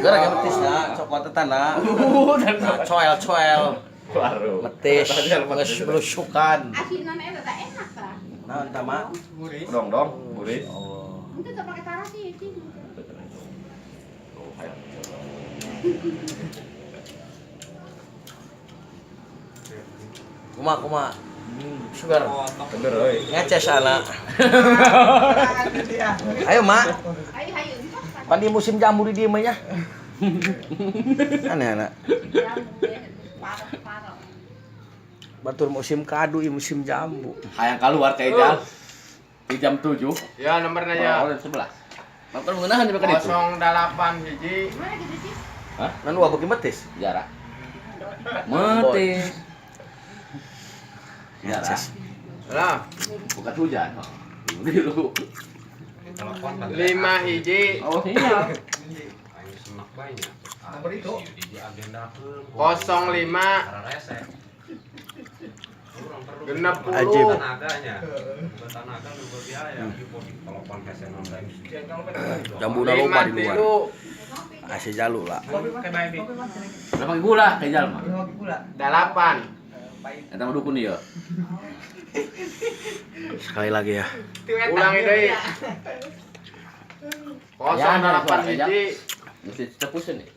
Gara metis na, coklat tanah. Nah, coel coel. Baru. Metis, geus belusukan. Asinan eta teh enak tah. Naon tah, Mak? Dong dong, gurih. Allah. Itu teh pakai tarasi sih. Oh, ayo. Kumaha kumaha. Sugar. Bener euy. Ngeces anak. Ayo, Mak. Ayo ayo. Pan di musim jambu di dieu mah nya. Aneh anak. Parah-parah. Batur musim kadu ieu musim jambu. Hayang keluar kayak jam. Di jam 7. Ya nomornya ya. Oh, 11. Nonton mengenahan di itu. 08 hiji. Mana gitu sih? Hah? Nan dua beuki metis. Jarak. Mati. Jarak. Ngeces. Lah, Bukan hujan. Dulu. 5 hiji. Oh iya. 05 60. Ajib. Jambuna loba di luar. 5 Asih jalu lah. Udah pakai gula kayak jalma. 8. Eta mah dukun ieu. Sekali lagi ya. Ulangi deui. 08 hiji. Mesti cepusin nih.